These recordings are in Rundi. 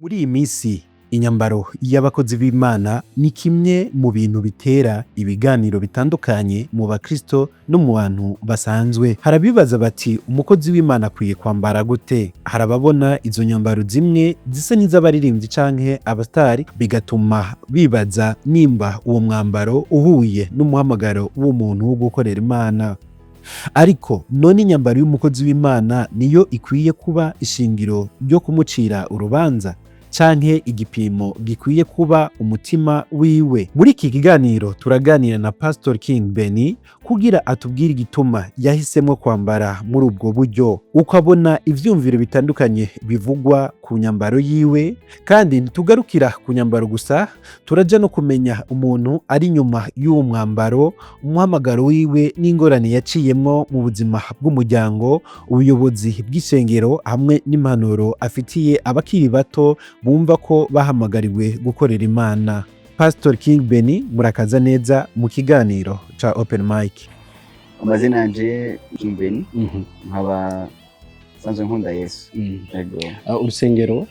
Muri iyi minsi inyambaro y'abakozi b'Imana ni kimwe mu bintu bitera ibiganiro bitandukanye mu bakristo no mu bantu basanzwe. Hari abibaza bati: "Umukozi w'Imana akwiye kwambara gute?" Hari ababona izo nyambaro zimwe zisa n'iz'abaririmbyi canke abastari, bigatuma bibaza nimba uwo mwambaro uhuye n'umuhamagaro w'umuntu wo gukorera Imana. Ariko none inyambaro y'umukozi w'Imana niyo ikwiye kuba ishingiro ryo kumucira urubanza, canke igipimo gikwiye kuba umutima wiwe? Muri iki kiganiro turaganira na Pastor King Benny kugira atubwire igituma yahisemwo kwambara muri ubwo buryo, uko abona ivyumviro bitandukanye bivugwa ku nyambaro yiwe. Kandi ntitugarukira ku nyambaro gusa, turaja no kumenya umuntu ari inyuma y'uwo mwambaro, umuhamagaro wiwe n'ingorane yaciyemwo mu buzima bw'umuryango, ubuyobozi bw'ishengero, hamwe n'impanuro afitiye abakiri bato bumva ko bahamagariwe gukorera Imana. Pastor King Benny, murakaza neza mu kiganiro ca Open Mic. Amazina yanje King Benny, nkaba nsanzwe nkunda Yesu. Yego. Urusengero?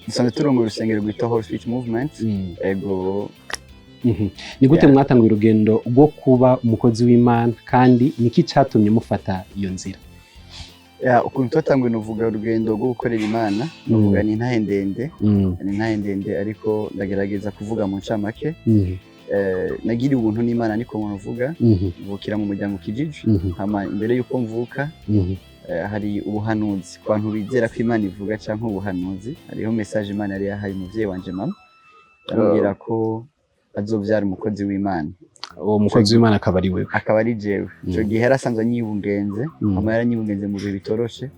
Dusanzwe turongoye urusengero rwitwa Holy Spirit Movement. Yego. Ni gute mwatanguye urugendo rwo kuba umukozi w'Imana, kandi niki catumye mufata iyo nzira? Ya, ukuntu twatanguye, nuvuga urugendo rwo gukorera Imana, nuvuga ni intahe ndende, ni intahe ndende, ariko ndagerageza kuvuga mu ncamake. Nagiriwe ubuntu n'Imana, niko umuntu uvuga. Mvukira mu muryango ukijije. Hama imbere y'uko mvuka, hari ubuhanuzi, ku bantu bizera ko Imana ivuga canke ubuhanuzi, hariho message Imana yari yahaye umuvyeyi wanje mama, yamubwira ko azovyara umukozi w'Imana. Uwo mukozi w'Imana akaba ari wewe? Akaba ari jewe. Ico gihe yarasanzwe anyibungenze. Mama yaranyibungenze mu bihe bitoroshe,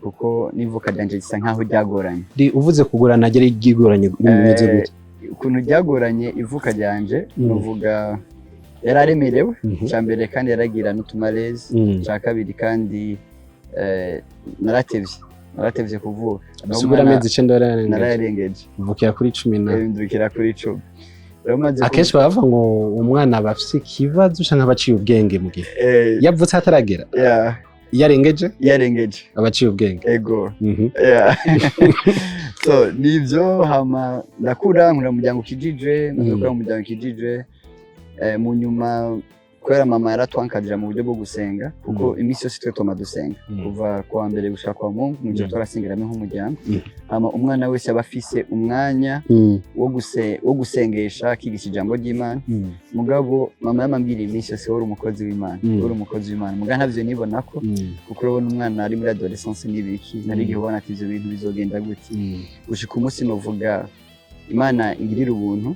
kuko n'ivuka ryanje risa nkaho ryagoranye. Uvuze kugorana, ryari ryigoranye rimeze gute? Ukuntu ryagoranye ivuka ryanje, nuvuga yari aremerewe icya mbere, kandi yaragira n'utumalaises. Icya kabiri kandi, naratevye kuvuka. Subira, amezi 9 yarayarengeje? Narayarengeje. Uvukira kuri 10 na? Ndukira kuri 10. Rero maze Akenshi baravuga ngo umwana aba afise ikibazo canke aba aciye ubwenge mu gihe yavutse hataragera. Iyo arengeje? Yarengeje. Aba aciye ubwenge. Ego. Yeah. So nivyo, hama ndakura, nkurira mu muryango ukijije, maze gukura mu muryango ukijije, mu nyuma kubera mama yaratwankadira mu buryo bwo gusenga, kuko iminsi yose twe twama dusenga kuva kuwa mbere gushika kwa Mungu, mu gihe twarasengeramo nk'umuryango. Hama umwana wese aba afise umwanya wo gusengesha, akigisha ijambo ry'Imana. Mugabo mama yamambwira iminsi yose: "Wari umukozi w'Imana, wari umukozi w'Imana." Mugabo ntavyo nibona ko, kuko urabona umwana ari muri adolescence n'ibiki, nari igihe ubona ati ivyo bintu bizogenda gute, gushika umunsi novuga Imana ingirira ubuntu,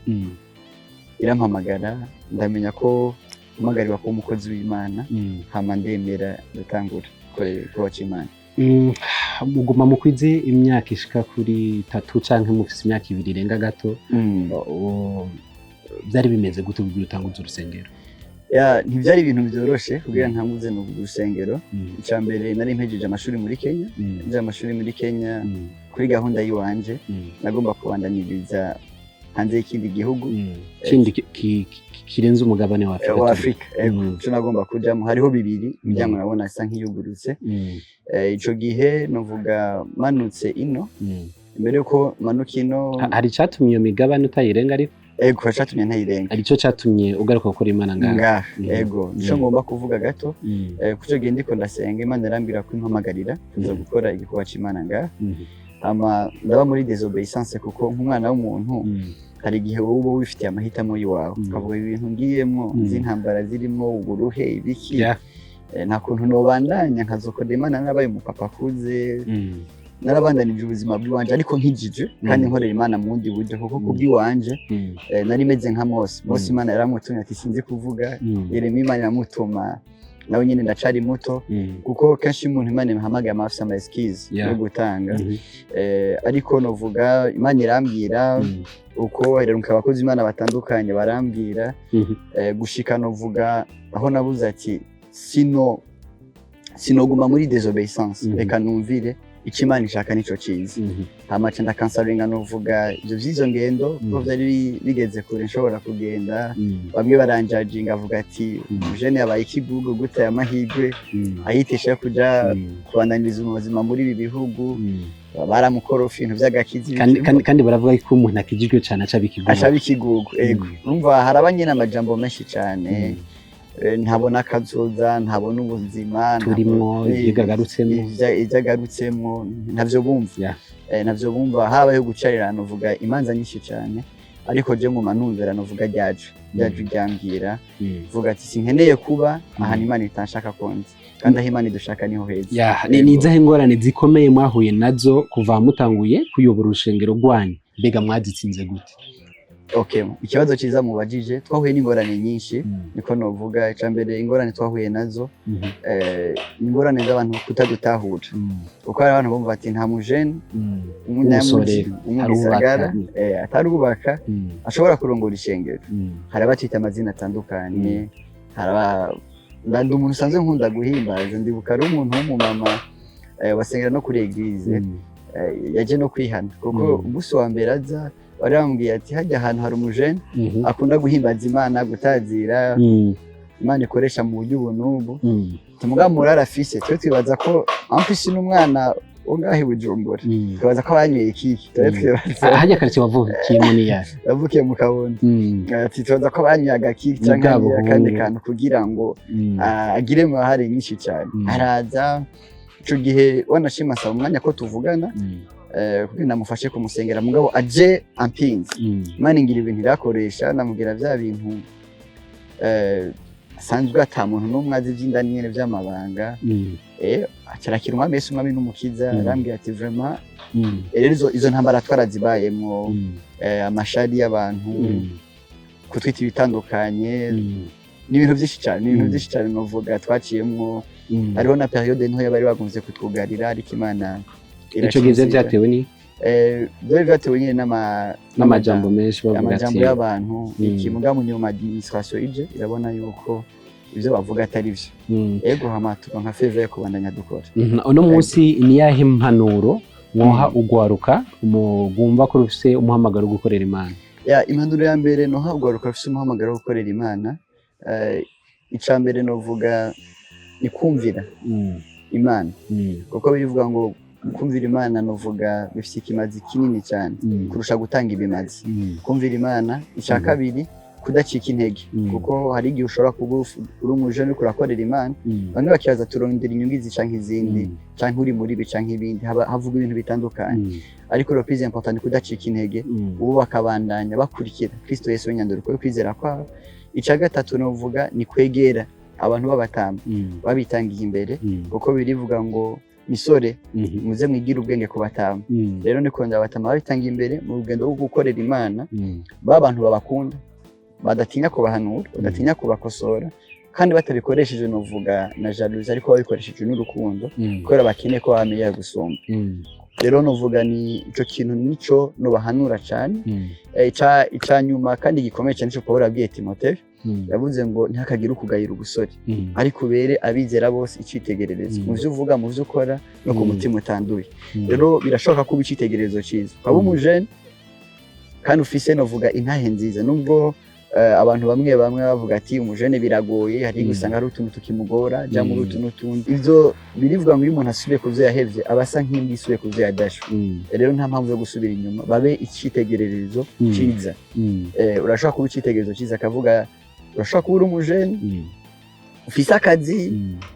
irampamagara, ndamenya ko mpamagarirwa kuba umukozi w'Imana. Hama ndemera, ndatangura gukorera igikorwa c'Imana. Muguma mukwize imyaka ishika kuri 3 canke mufise imyaka 2 irenga gato, byari bimeze gute kugira utanguze urusengero? Ya, ntivyari ibintu vyoroshe kugira ntanguze no urusengero. Icya mbere, nari mpejeje amashuri muri Kenya. Mpejeje amashuri muri Kenya, kuri gahunda y'iwanje nagomba kubandaniriza hanze y'ikindi gihugu. Kindi kirenze umugabane wa Afrika. Wa Afrika, ego. Ico nagomba kujamo hariho bibiri, imiryango nabona isa nk'iyugurutse. Ico gihe novuga manutse ino, imbere yuko manuka ino, Hari icatumye iyo migabane utayirenga ariko? Ego, catumye ntayirenga. Hari ico catumye ugaruka gukora Imana ngaha? Ngaha, ego, nico ngomba kuvuga gato. Kuco gihe ndiko ndasenga, Imana irambwira ko impamagarira kuza gukora igikorwa c'Imana ngaha. Hama ndaba muri désobéissance, kuko nk'umwana w'umuntu hari igihe wowe uba wifitiye amahitamo y'iwawe, ukavuga ibintu ngiyemwo, z'intambara zirimo uburuhe, ibiki, nta kuntu nobandanya nkazokora Imana narabaye umupapa akuze. Narabandanije ubuzima bw'iwanje ariko nkijije kandi nkorera Imana mu bundi buryo, kuko kubw'iwanje nari meze nka Mose. Mose, Imana yaramutumye ati: "Sinzi kuvuga." Yeremiya, Imana iramutuma nawe nyine: "Ndacari muto." Kuko kenshi iyo umuntu Imana imuhamagaye aba afise ama excuse yo gutanga. Ariko novuga Imana irambwira uko ireruka, abakozi Imana batandukanye barambwira, gushika novuga aho nabuze ati sinoguma muri désobéissance, reka numvire icyo Imana ishaka, nico ciza. Hama ca ndakansaringa novuga ivyo vy'izo ngendo, kuko vyari bigeze kure nshobora kugenda. Bamwe baranjajinga, avuga ati: "Jeune yabaye ikigugu gute, aya mahirwe ayitesha yo kuja kubandaniriza ubuzima muri ibi bihugu?" Baramukorofa ibintu vy'agakizi. Kandi baravuga ko umuntu akijijwe cane aca bikigugu. Aca bikigugu, ego. Urumva haraba nyene amajambo menshi cane. Ntabona akazoza, ntabona ubuzima turimwo, ivyo agarutsemo. Ivyo agarutsemo ntavyo bumva. Ntavyo bumva, habayeho gucarirana, uvuga imanza nyinshi cane, ariko je nguma numvira, novuga ryaje ryaje ryambwira, vuga ati sinkeneye kuba ahantu Imana itanshaka konzi, kandi aho Imana idushaka niho heza. Ni izahe ingorane zikomeye mwahuye nazo kuva mutanguye kuyobora urushengero rwanyu? Mbega mwazitsinze gute? Okay, ikibazo ciza mubajije. Twahuye n'ingorane nyinshi, niko novuga. Ica mbere, ingorane twahuye nazo, ingorane z'abantu kutadutahura, kuko hari abantu bumva ati nta mujene w'umusore w'umunyagisagara atarubaka. Atarubaka ashobora kurongora ishengero. Hari abacita amazina atandukanye, hari ndi umuntu usanzwe nkunda guhimbaza. Ndibuka ari umuntu w'umumama, wasengera no kuri église, yaje no kwihana, kuko umunsi wa mbere aza bari bamubwiye ati hajya ahantu hari umujene akunda guhimbaza Imana, gutazira, Imana ikoresha mu buryo ubu n'ubu. Tumuga arafise, twe twibaza ko ampisi n'umwana wo ngaho i Bujumbura, twibaza ko banyoye ikiki, twe twibaza. Hajya karitsiye wavukiyemo ni yahe? Yavukiye mu Kabondo. Ati tubaza ko banyoye agakiki Ni canke bwa akandi buhungu. kantu kugira ngo agire mu nyinshi cyane. Araza ico gihe, wanashima asaba umwanya ko tuvugana, kugira namufashe kumusengera, mugabo aje ampinze. Imana ingira ibintu irakoresha, namubwira bya bintu asanzwe ata muntu n'umwe azi iby'indani nyene vy'amabanga. Acarakira Umwami Yesu, Umwami n'Umukiza. Arambwira ati vraiment. Rero izo ntambara twarazibayemwo, amashari y'abantu, kutwita ibitandukanye, ni ibintu byinshi cyane, ni ibintu byinshi cyane novuga twaciyemwo. Hariho na période ntoya bari bagumvye kutwugarira, ariko Imana Ico gihe vyari irakinzira. vyatewe ni Byari vyatewe nyine n'amajambo menshi bavuga amajambo ati y'abantu. Iki mugabo nyuma administration ije irabona yuko ivyo bavuga atari vyo. Ego, hama turonka faveur yo kubandanya dukora. Uno munsi ni yahe mpanuro mwoha ugwaruka mugumva ko rufise umuhamagaro wo gukorera Imana? Ya, impanuro ya mbere noha ugwaruka rufise umuhamagaro wo gukorera Imana, ica mbere novuga ni kumvira Imana, kuko bivuga ngo kumvira Imana, novuga bifise ikimazi kinini cyane kurusha gutanga ibimazi. Kumvira Imana. Icya kabiri, kudacika intege, kuko hari igihe ushobora kuba uri umujene uriko urakorera Imana, bamwe bakibaza turondera inyungu izi canke izindi, canke uri muri ibi canke ibindi, havuga ibintu bitandukanye. Ariko le plus important ni kudacika intege, ubu bakabandanya bakurikira Kristo Yesu w'inyanduruko yo kwizera kwabo. Icya gatatu novuga ni kwegera abantu b'abatamba babitangiye imbere, kuko birivuga ngo misore, muze mwigire ubwenge ku batamba. Rero ni kongera abatamba babitangiye imbere mu rugendo rwo gukorera Imana, ba bantu babakunda, badatinya kubahanura, badatinya kubakosora, kandi batabikoresheje novuga na jalousie, ariko babikoresheje n'urukundo, kubera bakeneye ko bamenya gusumba. Rero novuga ni ico kintu nico nobahanura cane. Ica nyuma kandi gikomeye cyane, ico Pawulo yabwiye Timoteyo, yavuze ngo ntihakagire ukugayira ubusore, ariko ubere abizera bose icitegererezo mu vyo uvuga, mu vyo ukora, no ku mutima utanduye. Rero birashoboka kuba icitegererezo ciza, ukaba umujene kandi ufise novuga intahe nziza, nubwo abantu bamwe bamwe bavuga ati umujene biragoye, hari usanga hari utuntu tukimugora ja muri utu n'utundi. Ivyo birivuga ngo iyo umuntu asubiye ku vyo yahevye, aba asa nk'imbwa isubiye ku vyo yadashwe. Rero nta mpamvu yo gusubira inyuma, babe icitegererezo ciza. Urashobora kuba icitegererezo ciza, akavuga urashobora kuba uri umujene ufise akazi,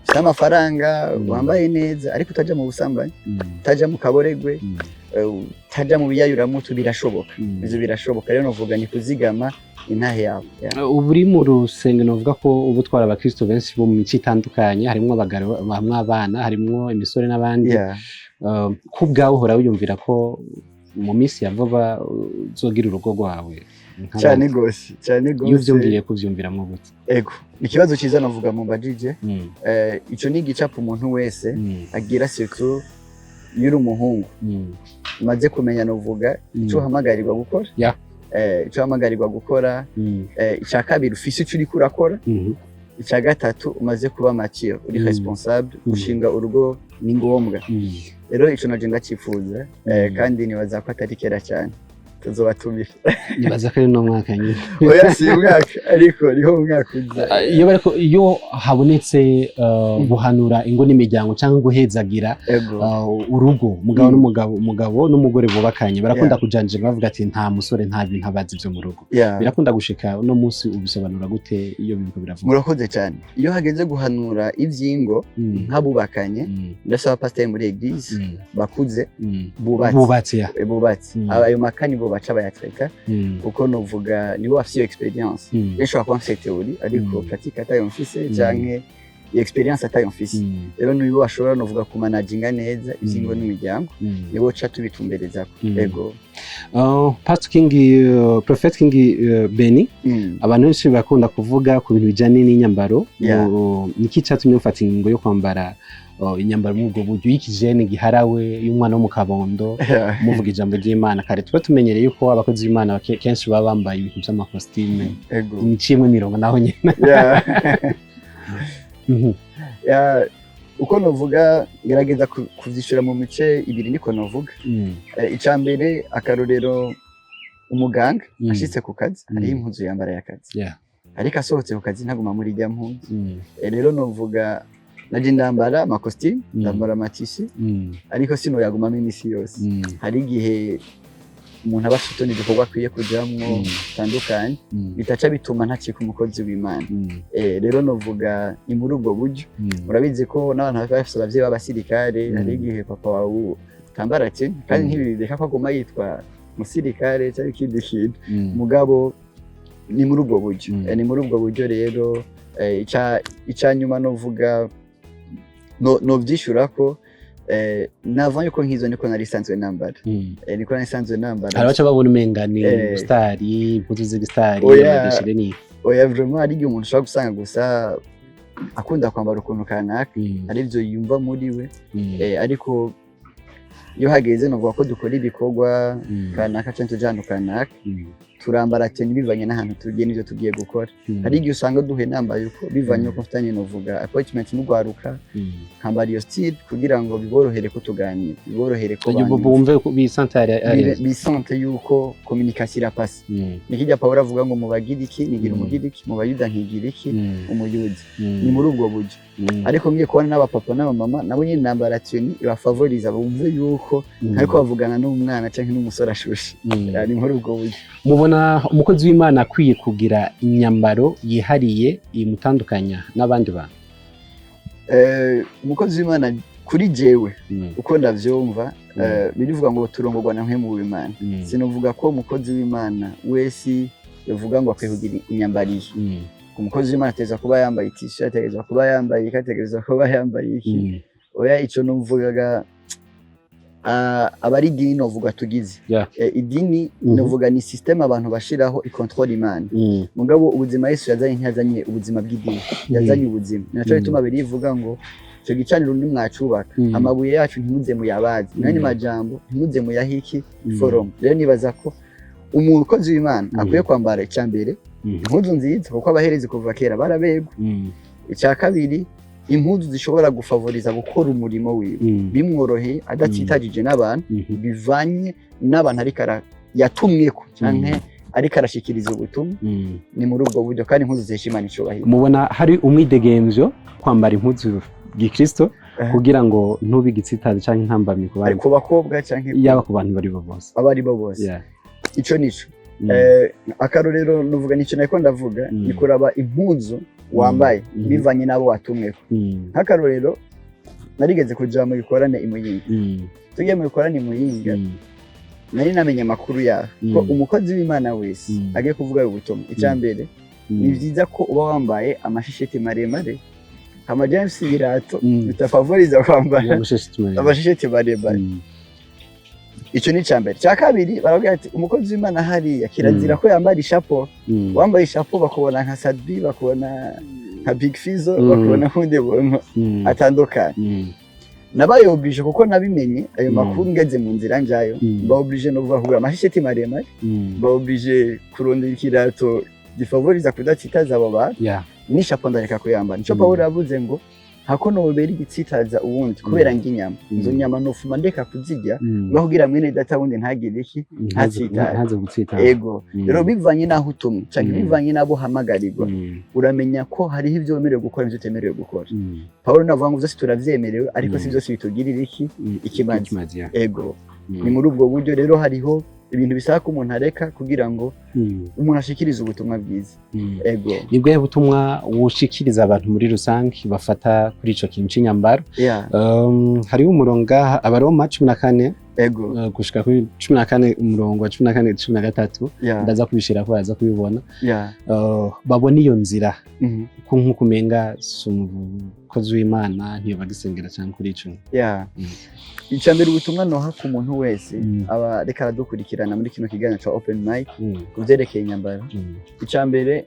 ufise amafaranga, wambaye neza, ariko utaja mu busambanyi, utaja mu kaboregwe, utaja mu biyayuramutwe. Birashoboka. Ivyo birashoboka. Rero novuga ni kuzigama intahe yawe. Yeah. Ubu uri mu rusengero, uvuga ko uba utwara abakristo benshi bo mu mico itandukanye, harimwo abagabo, harimwo abana, harimwo imisore n'abandi. Ku bwawe uhora wiyumvira ko mu minsi ya vuba uzogira urugo rwawe nk'abandi? Cyane gose, cyane Iyo gose. uvyumviriye kuvyumviramwo gute? Ego, ikibazo ciza navuga mumbajije. Ico ni igicapo umuntu wese agira, surtout iyo uri umuhungu umaze kumenya novuga ico uhamagarirwa gukora. Ico uhamagarirwa gukora. Ica kabiri, ufise ico uriko urakora. Ica gatatu, umaze kuba mature, uri responsable. Gushinga urugo ni ngombwa. Rero ico naje ndacifuza, kandi nibaza ko atari kera cyane. Tuzobatumira. Nibaza ko ari no mwaka nyine. Oya, si umwaka, ariko niho umwaka uza. Iyo bariko, iyo habonetse guhanura ingo n'imiryango cyangwa guhezagira urugo, umugabo n'umugabo, umugabo n'umugore bubakanye, barakunda kujanjira bavuga ati nta musore, nta bintu abazi byo mu rugo. Birakunda gushika uno munsi. Ubisobanura gute iyo biriko biravuga? Murakoze cyane. Iyo hageze guhanura ivy'ingo nk'abubakanye, ndasaba pasiteri muri église bakuze, bubatse. Bubatse, ya. Bubatse. Ayo makani bo baca bayatreka, kuko novuga nibo bafise iyo expérience. Rero nshobora kuba mfise théorie, ariko pratique atayo mfise, canke iyo expérience atayo mfise. Rero nibo bashobora, novuga, kumanaginga neza ivy'ingo n'imiryango. Nibo ca tubitumberezako. Ego. Pastor King, Prophet King Benny, abantu benshi bakunda kuvuga ku bintu bijyanye n'inyambaro. Niki cyatumye mufata ingingo yo kwambara inyambaro muri ubwo buryo y'ikijene giharawe, y'umwana wo mu kabondo, muvuga ijambo ry'Imana? Kare tuba tumenyereye yuko abakozi b'Imana kenshi baba bambaye ibintu by'amakositime niciyemo imirongo naho nyine. Yeah, uko novuga, gerageza kuvyishura mu mice ibiri, niko novuga. Ica mbere, akarorero, umuganga ashitse ku kazi, hariho impuzu yambara y'akazi, ariko asohotse ku kazi ntaguma muri irya mpuzu. Rero novuga naje ndambara amakositimu, ndambara amatisi, ariko sinoyagumamo imisi yose. Hari igihe umuntu aba afite utundi dukorwa akwiye kujamwo bitandukanye, bitaca bituma ntacika umukozi w'Imana. Rero novuga ni muri ubwo buryo. Murabizi ko n'abantu baba bafise abavyeyi b'abasirikare, hari igihe papa wawe utambara ati kandi ntibireka ko aguma yitwa musirikare cyangwa ikindi kintu. Mugabo ni muri ubwo buryo. Ni muri ubwo buryo rero. Ica nyuma novuga, no novyishura ko nava yuko nkizo niko nari sanzwe nambara. Niko nari sanzwe nambara. Hari abaca babona umenga ni sitari, impuzu z'igisitari. Oya. Amadeshire ni Oya, vraiment, hari igihe umuntu ushobora gusanga gusa akunda kwambara ukuntu kanaka, arivyo yumva muri we. Ariko iyo hageze, novuga ko dukora ibikorwa kanaka canke tuja ahantu kanaka, turambara tenue bivanye n'ahantu tugiye n'ivyo tugiye gukora. Hari igihe usanga duhuye nambaye uko, bivanye uko mfitanye, novuga, appointment n'ugwaruka, nkambara iyo style kugira ngo biborohere ko tuganira, biborohere ko Kugira ngo banyumva. bumve ko bisante ari Bisante yuko communication irapasa. Nikijya Pawulo avuga ngo mu Bagiriki nigira Umugiriki, mu Bayuda nkigira iki? Umuyuda. Ni muri ubwo buryo. Ariko ngiye kubona n'abapapa n'abamama nabo nyine nambara tenue ibafavoriza, bumve yuko ariko bavugana n'umwana canke n'umusore ashushe. Ni muri ubwo buryo. Mubona umukozi w'Imana akwiye kugira imyambaro yihariye imutandukanya n'abandi bantu? Umukozi w'Imana, kuri jewe uko ndavyumva, birivuga ngo turongorwa na mpwemu w'Imana. Sinovuga ko umukozi w'Imana wese yovuga ngo akwiye kugira imyambaro iyi. Umukozi w'Imana ategerezwa kuba yambaye itishu, ategerezwa kuba yambaye iki, ategerezwa kuba yambaye iki. Oya, ico novugaga, aba ari idini novuga tugize. Idini novuga ni système abantu bashiraho ikontrola Imana. Mugabo ubuzima Yesu yazanye, ntiyazanye ubuzima bw'idini, yazanye ubuzima. Naco gituma birivuga ngo ico gicaniro nimwacubaka, amabuye yacu ntimuze muyabaze, mwanya majambo ntimuze muyahiki forome. Rero nibaza ko umukozi w'Imana akwiye kwambara, icya mbere, impuzu nziza, kuko abaherezi kuva kera barabegwa. Icya kabiri, impuzu zishobora gufavoriza gukora umurimo wiwe bimworoheye, adatsitajije n'abantu, bivanye n'abantu ariko yatumweko canke ariko arashikiriza ubutumwa. Ni muri ubwo buryo, kandi impuzu zihesha Imana icubahiro. Mubona hari umwidegemvyo kwambara impuzu gikristo kugira ngo ntube igitsitazi canke intambamyi ku bandi? Ku bakobwa canke Yaba ku bantu bari bo bose. Abo ari bo bose. Ico nico. Akarorero nuvuga, nico nariko ndavuga, ni kuraba impuzu wambaye bivanye n'abo watumweko. Nk'akarorero, narigeze kuja mu bikorane i Muyinga. Tugiye mu bikorane i Muyinga, nari namenye amakuru yaho ko umukozi w'Imana wese agiye kuvuga ubutumwa, icya mbere, ni byiza ko uba wambaye amashisheti maremare. Hama James, ibirato bitafavoriza kwambara Amashesheti maremare. amashisheti maremare. Icyo ni icya mbere. Icya kabiri, baravuga ati umukozi w'Imana hariya kirazira ko yambara ishapo. Wambaye ishapo bakubona nka Sadbi, bakubona nka Big Fizzo, bakubona nk'undi muntu atandukanye. Nabaye obligé, kuko nabimenye ayo makuru ngeze mu nzira njayo, mba obligé no kuvuga kugura amashisheti maremare, mba obligé kurondera ikirato gifavoriza kudatsitaza abo bantu, n'ishapo ndareka kuyambara. Nico Pawulo yavuze ngo Hako nobera igitsitaza uwundi kubera nginyama, izo nyama nofuma ndeka kuzirya kugira mwene data wundi ntagire iki, ntatsitare. Ntaze gutsitara. Ego. Rero bivanye n'aho utumwe canke bivanye n'abo uhamagarirwa, uramenya ko hariho ivyo wemerewe gukora n'ivyo utemerewe gukora. Pawulo navuga ngo vyose turavyemerewe, ariko si vyose bitugirira iki? Ikimazi. Ikimazi, yeah. Ego. Ni muri ubwo buryo rero hariho ibintu bisaba ko umuntu areka kugira ngo umuntu ashikirize ubutumwa bwiza. Ego. Ni bwahe butumwa wushikiriza abantu muri rusange bafata kuri ico kintu c'inyambaro? Hariho umurongo ngaha, Abaroma 14, gushika kuri 14, umurongo wa 14, 13. Ndaza kubishira ko baza kubibona. Babona iyo nzira ko nk'uko umenga si umukozi w'Imana, ntiyobagisengera cyane kuri ico. Icya mbere, ubutumwa noha ku muntu wese aba reka aradukurikirana muri kino kiganiro ca Open Mic ku vyerekeye inyambaro, icya mbere,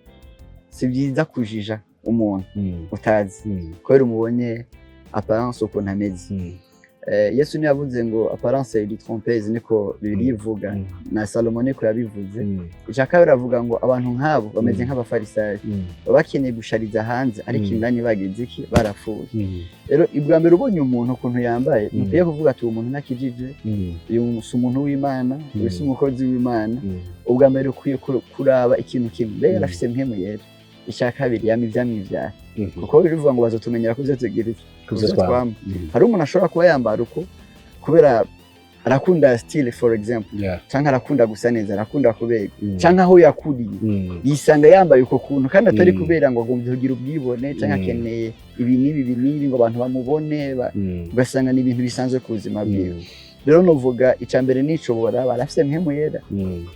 si byiza kujija umuntu utazi kubera umubonye apparence ukuntu ameze. Yesu niwe yavuze ngo apparence iri trompeuse, niko Bibiliya ivuga, na Salomo niko yabivuze. Icya kabiri, avuga ngo abantu nk'abo bameze nk'abafarisayo, baba bakeneye gushariza hanze, ariko indani bagize iki? Barapfuye. Rero ibwa mbere, ubonye umuntu ukuntu yambaye, ntukwiye kuvuga ati uwo muntu ntakijije, uyu si umuntu w'Imana, uyu si umukozi w'Imana. Ubwa mbere ukwiye kuraba ikintu kimwe: mbega arafise Mpwemu Yera? Icya kabiri, yama ivyamwa ivyara? Kuko bivuga ngo bazotumenyera ku vyo tugira iki? Kuvyo Kuvyo twama. twama. Hari umuntu ashobora kuba yambara uko kubera arakunda style, for example, canke arakunda gusa neza, arakunda kubera canke aho yakuriye, yisanga yambaye uko kuntu, kandi atari kubera ngo agomvye kugira ubwibone canke akeneye ibi n'ibi, ibi n'ibi, ngo abantu bamubone, ugasanga ni ibintu bisanzwe ku buzima bwiwe. Rero novuga, icya mbere nicobora barafise Mpwemu Yera.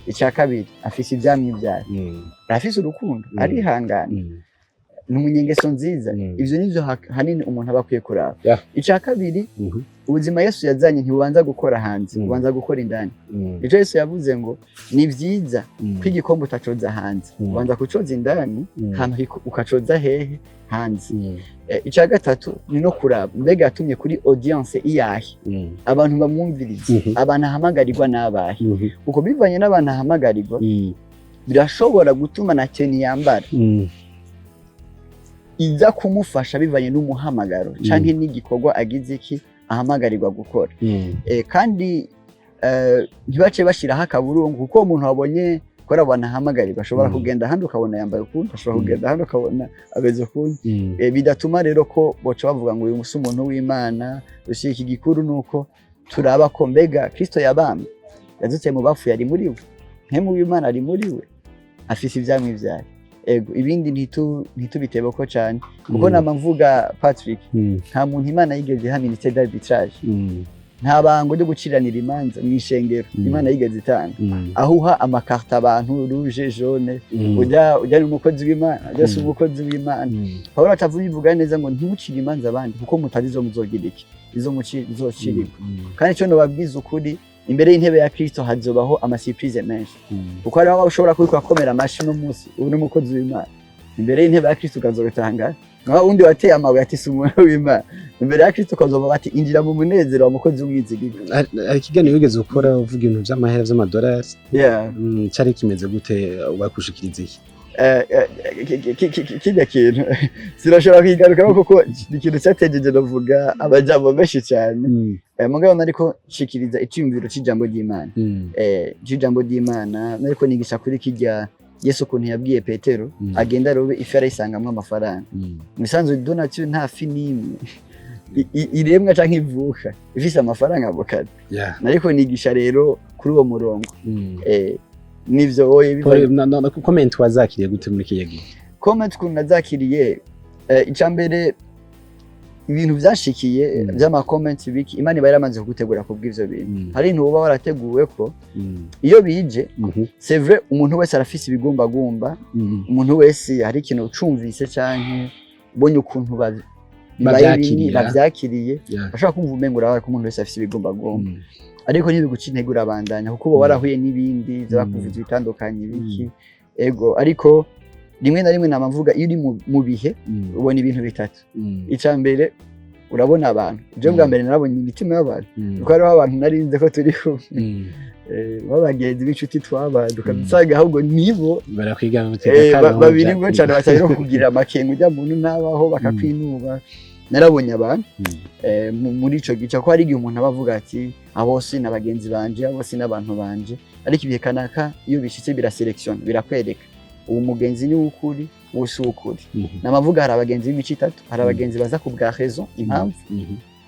Icya kabiri, afise ivyamwa ivyara? Arafise urukundo? Arihangana? Ni umunyengeso nziza? Ivyo nivyo hanini umuntu aba akwiye kuraba. Icya kabiri, ubuzima Yesu yazanye ntibubanza gukora hanze, bubanza gukora indani. Ico Yesu yavuze ngo ni vyiza ko igikombe utacoza hanze, ubanza kucoza indani, hama ukacoza hehe? Hanze. Icya gatatu ni no kuraba mbega yatumye kuri audience iyahe, abantu bamwumviriza, abantu ahamagarirwa n'abahe? Kuko bivanye n'abantu ahamagarirwa, birashobora gutuma na tenue yambara iza kumufasha bivanye n'umuhamagaro canke n'igikorwa agize iki, ahamagarirwa gukora. Kandi ntibace bashiraho akaburungu, kuko uwo muntu wabonye ko ari abantu ahamagarirwa ashobora kugenda ahandi ukabona yambaye ukundi, ashobora kugenda ahandi ukabona ameze ukundi. Bidatuma rero ko boca bavuga ngo uyu musi umuntu w'Imana. Gusa iki gikuru ni uko turaba ko mbega Kristo yabambwe, yazutse mu bapfuye, ari muri we, Mpwemu w'Imana ari muri we, afise ivyamwa ivyayo. Ego, ibindi ntitubitebeko cane, kuko nama mvuga, Patrick, nta muntu Imana yigeze iha ministère d'arbitrage, nta bango ryo guciranira imanza mw'ishengero Imana yigeze itanga, aho uha amakarta abantu, rouge, jaune, ujya ni umukozi w'Imana, ujya si umukozi w'Imana. Pawulo atavuga, bivuga neza ngo ntimucire imanza abandi, kuko mutazi izo muzogira iki, izo muzocirirwa. Kandi icyo nobabwiza ukuri, imbere y'intebe ya Kristo hazobaho amasurprise menshi, kuko hariho aho ushobora kubikora akomera amashi no munsi ubu n'umukozi w'Imana, imbere y'intebe ya Kristo ukazobitanga nka wundi wateye amabuye ati si umuntu w'Imana. Imbere ya Kristo ukazoba bati injira mu munezero wa mukozi w'umwizigirwa. Hari ikiganiro wigeze gukora uvuga ibintu vy'amahera, vy'amadolari. Cari kimeze gute? Bakushikiriza iki? Kirya kintu sinashobora kukigarukamo, kuko ni ikintu cyatejeje navuga amajambo menshi cyane. Mugabo nariko nshikiriza iciyumviro c'ijambo ry'Imana, c'ijambo ry'Imana nariko nigisha kuri kirya Yesu ukuntu yabwiye Petero agenda arobe ifi, arayisangamwo amafaranga. Mu bisanzwe donatio nta fi n'imwe iremwa canke ivuka ifise amafaranga mu kanwa. Nariko nigisha rero kuri uwo murongo. Nivyo oye Comment wazakiriye gute muri kiriya gihe? Comment ukuntu nazakiriye, ica mbere, ibintu vyashikiye vy'ama comment biki, Imana iba yaramaze kugutegura kubw'ivyo bintu. Hari ibintu uba warateguwe ko iyo bije, c'est vrai, umuntu wese arafise ibigumbagumba, umuntu wese hari ikintu ucumvise canke ubonye ukuntu bibaye binini, Bavyakiriye. bavyakiriye, bashobora kumva umengo urabaye ko umuntu wese afise ibigumbagumba, ariko ntibiguca intege, urabandanya, kuko uba warahuye n'ibindi vyabakuvuza bitandukanye biki. Ego, ariko rimwe na rimwe nama mvuga, iyo uri mu bihe, ubona ibintu bitatu. Ica mbere, urabona abantu. Je bwa mbere narabonye imitima y'abantu, kuko hariho abantu narinze ko turi kumwe, b'abagenzi b'inshuti twabanye, ukabisanga ahubwo nibo barakwiga babirimo cyane, batari no kugira amakenga ujya muntu ntabaho, bakakwinuba. Narabonye abantu muri ico gice, ko hari igihe umuntu aba avuga ati: "Abo si na bagenzi banje, abo si n'abantu banje." Ariko ibihe kanaka iyo bishitse birasélectionne, birakwereka uwo mugenzi ni uw'ukuri, uwo si uw'ukuri. Namavuga, hari abagenzi b'imico itatu. Hari abagenzi baza ku bwa raison, impamvu,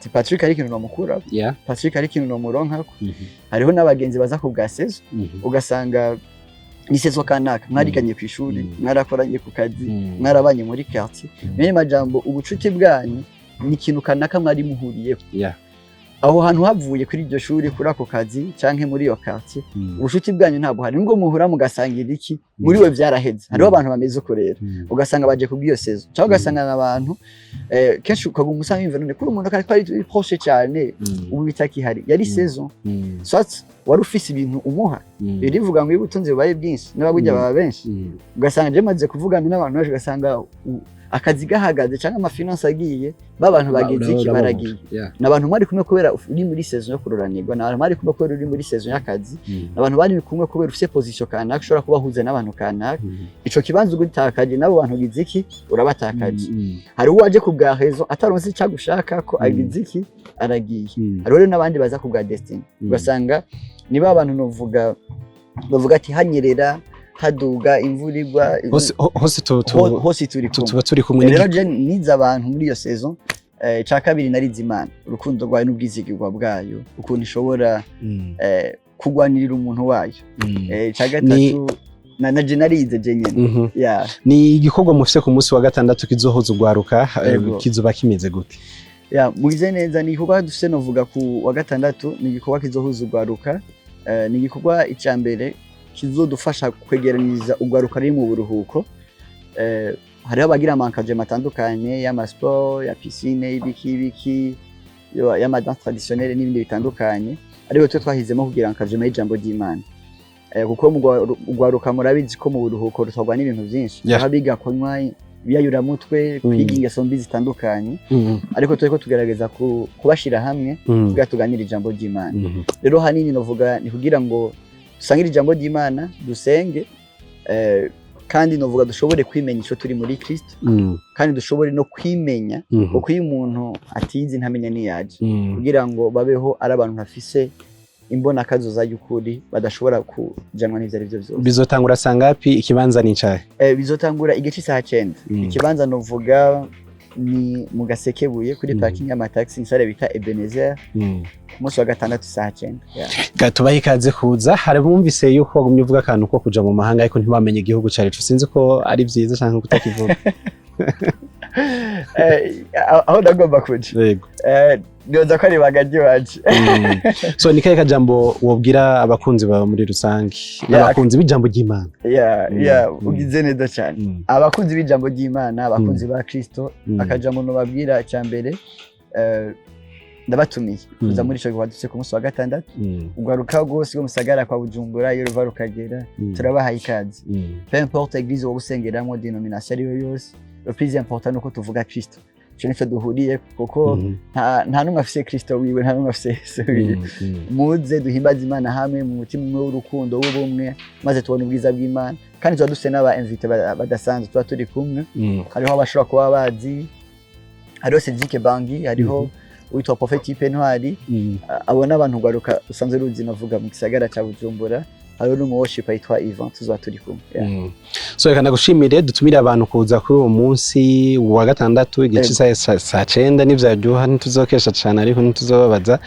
ti Patrick ari ikintu nomukura, Patrick ari ikintu nomuronkako. Hariho n'abagenzi baza ku bwa saison, ugasanga ni saison kanaka mwariganye ku ishuri, mwarakoranye ku kazi, mwarabanye muri quartier. Mwene majambo, ubucuti bwanyu ni ikintu kanaka mwari muhuriyeho. Aho hantu havuye kuri iryo shuri, kuri ako kazi canke muri iyo quartier, ubucuti bwanyu ntabwo hari nubwo muhura mugasangira iki, muri we vyaraheze. Hariho abantu bameze uko rero, ugasanga baje kubw'iyo saison, cyangwa ugasanga abantu kenshi ukaguma usanga wiyumva none kuri umuntu ko ari proche cyane, ubu bitakihari, yari saison, soit wari ufise ibintu umuha. Birivuga ngo iyo ubutunzi bubaye bwinshi n'ababurya baba benshi. Ugasanga je maze kuvugana n'abantu benshi, ugasanga akazi gahagaze cyangwa amafinances agiye, ba bantu bagize iki, baragiye. Ni abantu mwari kumwe kubera uri muri saison yo kuroranirwa, ni abantu mwari kumwe kubera uri muri saison y'akazi, ni abantu bari kumwe kubera ufise position kanaka ushobora kubahuza n'abantu kanaka. Ico kibanza ugitakaje, n'abo bantu ugize iki, urabatakaje. Hari uwaje ku bwa raison, ataronse icyo agushaka ko, agize iki, aragiye. Hariho rero n'abandi baza ku bwa destinée, ugasanga niba abantu novuga bavuga ati hanyerera, haduga, imvura igwa, hose hose turi kumwe. Tuba turi kumwe. Rero je nize abantu muri iyo saison. Ica kabiri, narize Imana, urukundo rwayo n'ubwizigirwa bwayo, ukuntu ishobora kugwanirira umuntu wayo. Ica gatatu, na je narize je nyene. Yeah. Ni igikorwa mufise ku munsi wa gatandatu kizohuza ugwaruka, Yego. kizoba kimeze gute? Ya, mugize neza. Ni igikorwa dufise novuga ku wa gatandatu, ni igikorwa kizohuza ugwaruka. Ni igikorwa icya mbere kizodufasha kwegeraniriza ugwaruka ruri mu buruhuko. Hariho abagira amankajema atandukanye y'amasport, ya piscine, y'ibiki ibiki, y'amadanse traditionnelle n'ibindi bitandukanye, ariko twe twahizemo kugira encadrement y'ijambo ry'Imana, kuko ugwaruka murabizi ko mu buruhuko rutwarwa n'ibintu byinshi, aho abiga kunywa ibiyayuramutwe, kwiga ingeso mbi zitandukanye, ariko turiko tugerageza kubashira hamwe kugira tuganire ijambo ry'Imana. Rero hanini novuga ni kugira ngo dusangire ijambo ry'Imana, dusenge, kandi novuga dushobore kwimenya ico turi muri Kristo, kandi dushobore no kwimenya, kuko iyo umuntu atizi ntamenya niyaje, kugira ngo babeho ari abantu bafise imbonakazoza y'ukuri, badashobora kujanwa n'ivyo ari byo vyose. Bizotangura sangapi? Ikibanza ni icahe? Bizotangura igice isaha 9. Ikibanza novuga ni mu Gasekebuye, kuri parking y'amataxi, insare bita Ebenezer, ku munsi wa gatandatu isaha 9. Yeah. Tubahe ikaze kuza. Hari bumvise yuko wagumye uvuga akantu ko kuja mu mahanga, ariko ntibamenye igihugu carico. Sinzi ko ari vyiza canke kutakivuga. Aho ndagomba kuja, Yego. Nibaza ko ari ibanga ry'iwacu. So ni kahe kajambo wobwira abakunzi bawe muri rusange, abakunzi b'ijambo ry'Imana? Yeah, yeah, ugize neza cyane. Abakunzi b'ijambo ry'Imana, abakunzi ba Kristo, akajambo nobabwira icya mbere, ndabatumiye kuza muri ico gikorwa dufise ku munsi wa gatandatu. Ugaruka rwose rwo musagara kwa Bujumbura, iyo ruva rukagera, turabahaye ikaze. Peu importe église wowe usengeramo, dénomination ariyo yose, le plus important nuko tuvuga Kristo. Ico nico duhuriye, kuko nta numwe afise Kristo wiwe, nta numwe afise Yesu wiwe. Muze duhimbaze Imana hamwe mu mutima umwe w'urukundo, w'ubumwe, maze tubone ubwiza bw'Imana. Kandi tuba dufise n'aba invités badasanzwe tuba turi kumwe. Hariho abashobora kuba bazi, hariho Cedric Bangi, hariho uwitwa Prophet Ipe Ntwari. Abo n'abantu rwaruka usanzwe ruzi navuga mu gisagara ca Bujumbura. Hariho n'umu worshiper yitwa Ivan, tuzoba turi kumwe. Yeah. So reka ndagushimire, dutumire abantu kuza kuri uwo munsi wa gatandatu igice saa 9. Nivyaryoha ntituzokesha cane, ariko ntituzobabaza.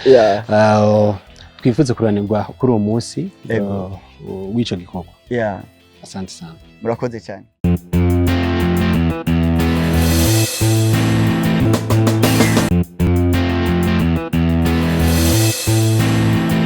Twifuze kuranirwa kuri uwo munsi Ego. w'ico gikorwa. Yeah. Asante sana. Murakoze cyane.